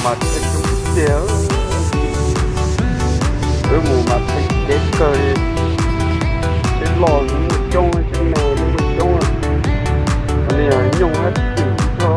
Mas txheej coob tiag, wb mus mas txheej cev kawg li. Tsheb loj muaj coob, tsheb me muaj coob, li nyooj hab tim tso.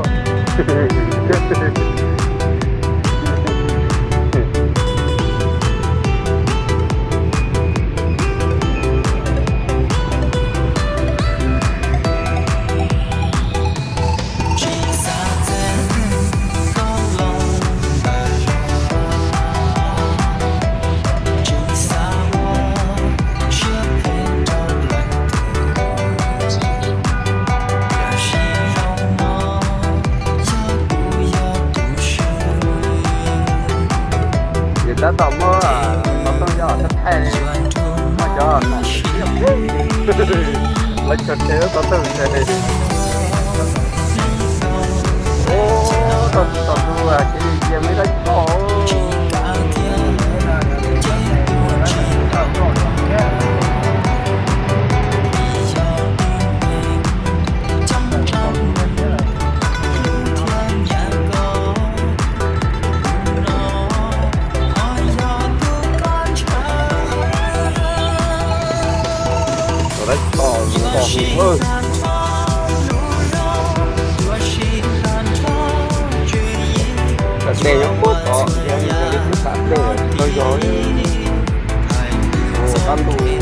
Ces tab tom muab xov tooj yog thaij, muab cov lawv tso tseg xov tooj. Ub, tau tus tom tus ces cia me dab tsi. Tom dab tsi, tom tus tom hu. Tom dej nyob puag tod, yog li twb tam dej tsis tau yog li. Tab ntuj,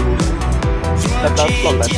tab tab ploj ntawd.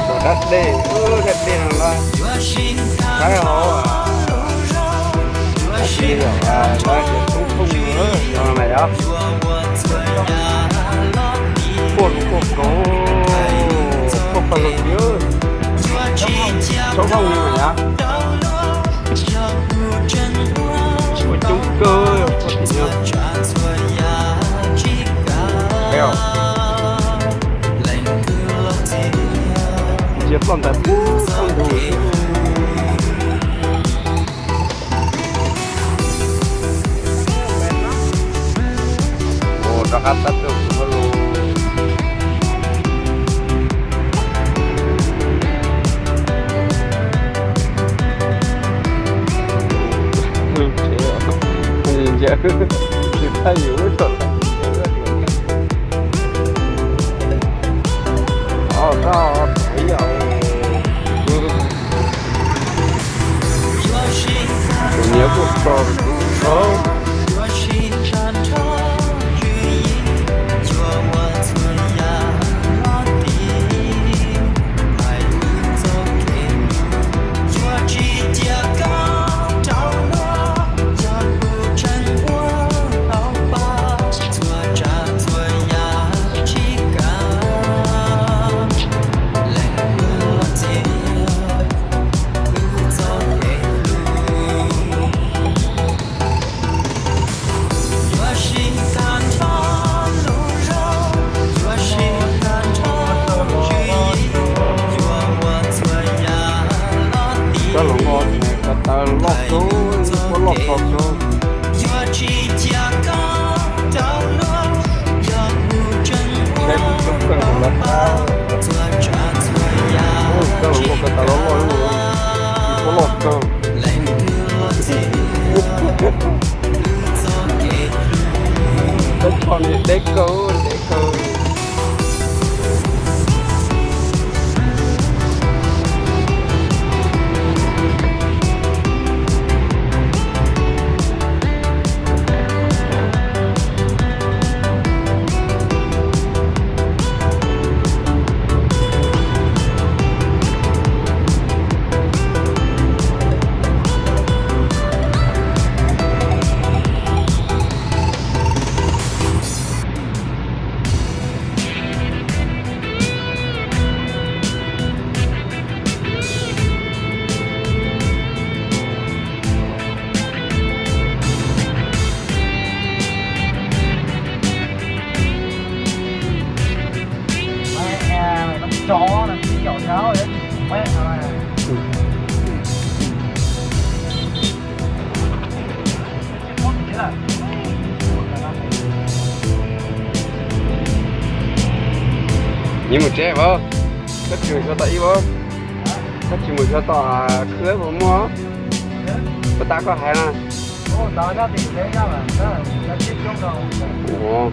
Tom dab dej, dab dej no na, saib hauv, dab dej, toob thooj no na yog. Puaj lug puaj kauv, puaj pawg lug, tsob hauj lwm na yog. Puaj coob kawg, puaj tim no. Ntsia ploj ntawd puag thaum ntug. Ua rov qab tab tom ua lus. Ntsia, ntsia, ntsia thaj yus lub txom. Ov, rau ib yam. Tus niam kuj txog tus tub txog. Cov hluas nkauj ko taw loj kawg, puab loj kawg. Cov hluas nkauj ko taw loj loj, puab loj kawg. Peb txhoj ni deb kawg, deb kawg. Nyias mus tsev os. Koj tsis mus xyuas tom ib os? Koj tsis mus xyuas tom khw puas muaj? Puas tas koj hais na? Ua, ua,